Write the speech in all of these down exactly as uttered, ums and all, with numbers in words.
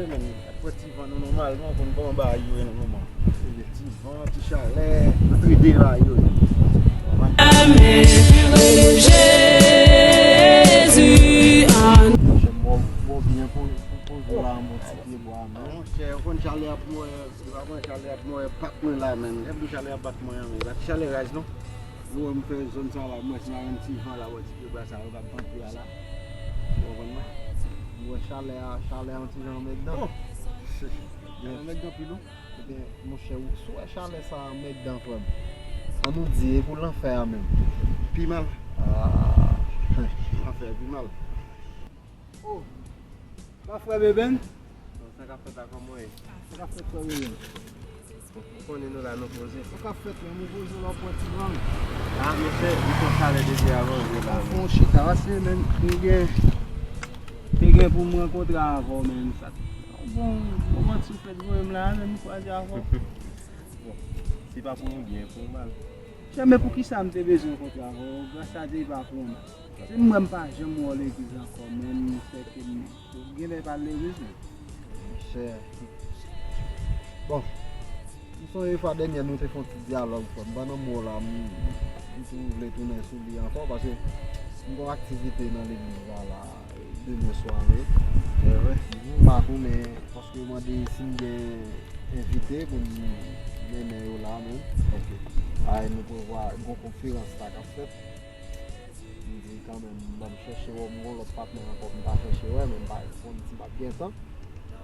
Men, ap pran ti van nou nòmalman, konn kòman bagay yo ye nan moman. Ti van, ti chalè, antre de bagay yo ye. Monchè, mò, mò byen pou, pou poze la, yon bon ti pye bwa, men. Monchè, ou konn chalè ap mwen, ou pa konn chalè ap mwen, pa mwen la, men. Lè m di chalè ap bat mwen an, men. E pa ti chalè raz, non. Nou wè m fè zòn sa la, mwen si m ap yon ti van la, wè ti pye bwa sa yo k ap vante a la. Ou konprann mwen? M wè chalè a, chalè a yon ti jan anmègdan. Oh! Chalè anmègdan pi lou. Ebyen, monchè, ou, si w wè chalè sa anmègdan, frè m, an nou di, e pou lanfè a menm. Pi mal. Ah. Lanfè pi mal. Oh! Pa frè Beben? Bon, sa k ap fèt la, kòman w ye? Sa k ap fèt, frè Beben? Ou konnen nou la, nou poze. Sa k ap fèt, menm ou poze la, w pran ti van. Ah, monchè, m fè chalè depi avan, ou la. Fè yon chita, paske, menm, m gen, te gen pou m rankontre avè w, menm, sa. Bon, bon, kòman ti fèt voye m la, menm m kwaze avè w. Bon, se pa pou yon byen, pou yon mal. Chè, men poukisa m te bezwen rankontre avè w? Gras a Dye, e pa pou yon mal. Se m wè m pa janm wè w legliz ankò, men m sèke m genlè pa al legliz, men. Monchè. Bon, m sonje fwa dènyè nou te fè yon ti dyalòg, frè m. Pandan m wè w la, m, m tou vle tounen sou li ankò, paske m gen yon aktivite nan legliz la, la, demen swa, wi. M pa konnen, paske yo mande si m gen envite pou m mennen yo la menm. Ok. Ay, nou prevwa gon konferans la k ap fèt. M di kanmenm, ban m chèche wè, m gon lòt patnè ankò m ta chèche wè, men m pa konn si m ap gen tan.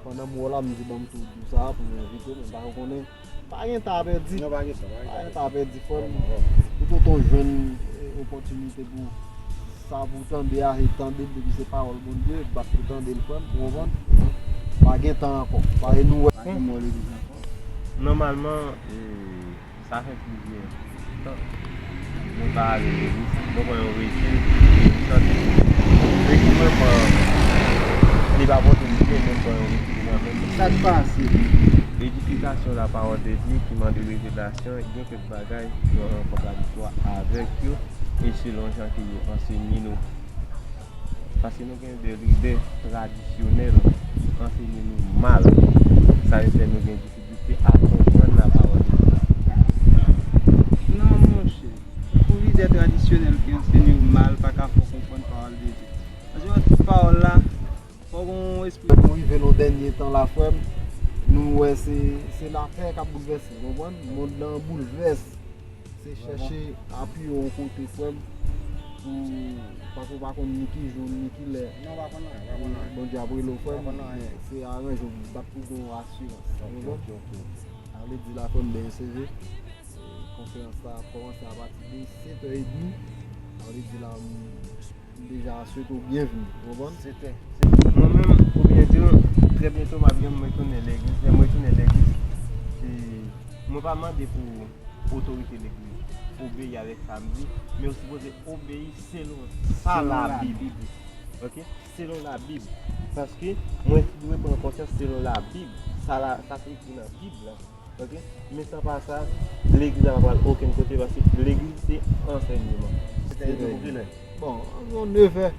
Pandan m wè w la, m di ban m tou di w sa pou m envite w, men m pa konnen. Pa gen tan a pèdi. Non, pa gen tan, pa gen tan. Pa gen tan a pèdi, frè m. Ou tonton jwenn, eh, opòtinite pou sa pou w tande a, e tande l depi se pawòl Bondye, bat pou tande l, frè m, ou konprann? Pa gen tan ankò. Pa e nou wè. Pa gen mò legliz ankò. Nòmalman, eh, sa fè plizyè tan mwen pa ale legliz. Mwen pran yon rekil, mwen chante. Rekil mwen pran, li pa pote m byen, mwen pran yon rekil kanmenm. Sa k pase? Edifikasyon la pawòl de Dye ki mande revelasyon, gen kèk bagay nou an kontradiktwa avèk yo, e selon jan ke yo ansenye nou. Paske nou gen de lidè tradisyonèl ansenye nou mal. Sa yo fè nou gen difikilte a konprann lapawòl de Dye. Non, monchè. Pou lidè tradisyonèl ki ansenye w mal, pa ka fè w konprann pawòl de Dye. Paske tout pawòl la, fò w gen yon espri. Nou rive nan dènye tan la, frè m, nou wè se, se latè k ap boulvèse, w konprann? Mond lan boulvès. Se chèche apiye w yon kote, frè m, pou, paske w pa konn ni ki jou, ni ki lè. Non, w pa konn anyen, w pa konn anyen. Bondye ap rele w, frè m, w pa konn anyen. Se aranje w, bat pou gen yon asirans. Ok, ok, ok. Sa vle di la, frè m, byen sezi. Konferans la ap kòmanse apati de sèt è edmi. Sa vle di la, m, m deja swete w byenvni, w konprann? Sèt è. Mwen menm, pou byen di w, trè byento m ap gen m retounen legliz. Lè m retounen legliz, e, mwen pa mande pou otorite legliz obeyi avèk sa m di, men ou sipoze obeyi selon sa Labib di. Ok? Selon Labib. Paske mwen dwe pran konsyans selon Labib. Sa la, sa ki ekri nan Bib la. Ok? Men san pa sa, legliz la pa pral okenn kote paske legliz se ansèyman. Se te pou kilè? Bon, anviwon nevè.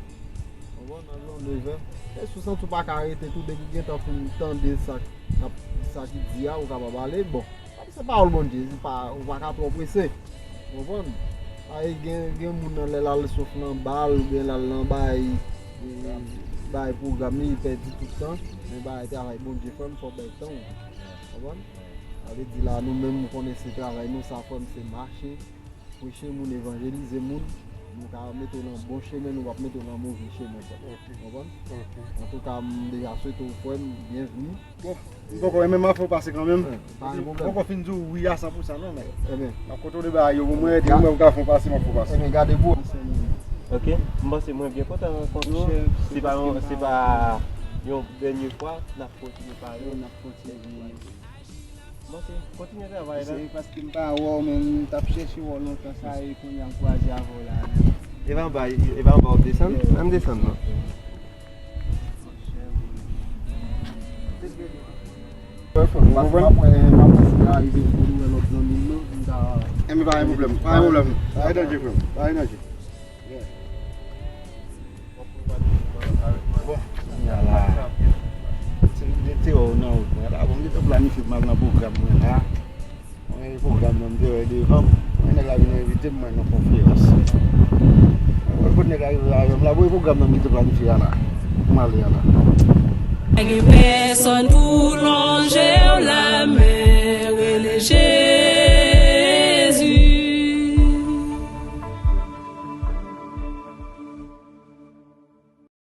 Konprann? Anviwon nevè. E si w santi w pa ka rete tou, depi w gentan fin tande sa k ap, sa ki di a, ou kapab ale. Bon, se pawòl Bondye, se pa, ou pa ka twò prese. Konprann? Ay, gen, gen moun nan lè l al sof nan bal, oubyen l al nan bay, e, bay pwogram li, li pèdi tout tan. Men bay travay Bondye, frè m, fò w bay tan w. Konprann? Sa vle di la, nou menm, nou konnen se travay nou, sa, frè m, se mache, preche moun, evanjelize moun. Nou ka mete w nan bon chemen, nou p ap mete w nan move chemen, frè m. Ok. Konprann? Ok. Antouka, m deja swete w, frè m, byenvni. Bon, m poko renmen m ap fè w pase kanmenm. Eh, pa gen pwoblèm. M poko fin di w wi a san pou san non, men. Ebyen. M ap kontwole bagay yo pou mwen, epi ou menm ou ka fè w pase, m ap fè w pase. Ebyen, gade pou ou. Ok, m panse mwen byen kontan rankont nou. Se pa yon, se pa yon dènye fwa, n ap kontinye pale. N ap kontinye. M panse, kontinye travay la. Se paske m pa wè w, men m t ap chèche wè w lontan sa, e kounye a m kwaze avè w la. E pa anba, e pa anba w ap desann? Yeah. Ann desann non. Ou konprann? Enben, pa gen pwoblèm, pa gen pwoblèm. Pa gen danje, frè m. Pa gen danje. Bon. Yala. Se de te w Yo te planifye m al nan pwogram mwen la. Mwen gen pwogram nan m te wè devan m. Mwen nèg la vin envite m mwen nan konferans. Mwen kot nèg la rive avè m la, bon, pwogram nan m ki te planifye a la. M ale a la. Pa gen pèsonn pou lonje